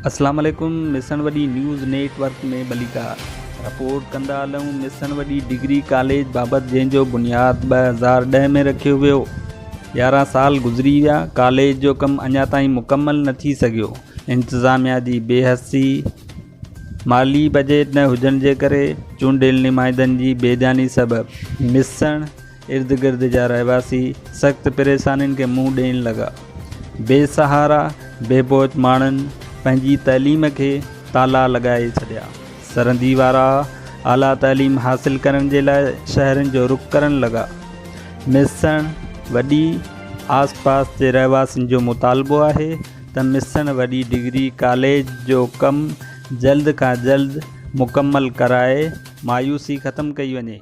اسلام عليڪم مسڻ وڏي نيوز نيٽ ورڪ ۾ ڀليڪار رپورٽ ڪندا هلون مسڻ وڏي ڊگري ڪاليج بابت جنهن جو بنياد 2010 ۾ رکيو ويو 11 سال گذري ويا ڪاليج جو ڪم اڃا تائين مڪمل نه ٿي سگهيو انتظاميا جي بي حسي مالي بجيٽ نه هجڻ جي ڪري چونڊيل نمائندن جي بي ڌياني سبب مسڻ ارد گرد جا رهواسي سخت پريشانين کي منهن ڏيڻ لڳا. بي سهارا، بي پهچ ماڻهن پنهنجي تعليم کي تالا لڳائي ڇڏيا. سرندي وارا اعليٰ تعليم حاصل ڪرڻ جي لاء شهرن جو رخ ڪرڻ لڳا. مسڻ وڏي آس پاس جي رهواسين جو مطالبو آهي ته مسڻ وڏي ڊگري ڪاليج جو ڪم جلد کان جلد مڪمل ڪرائي مايوسي ختم ڪئي وڃي.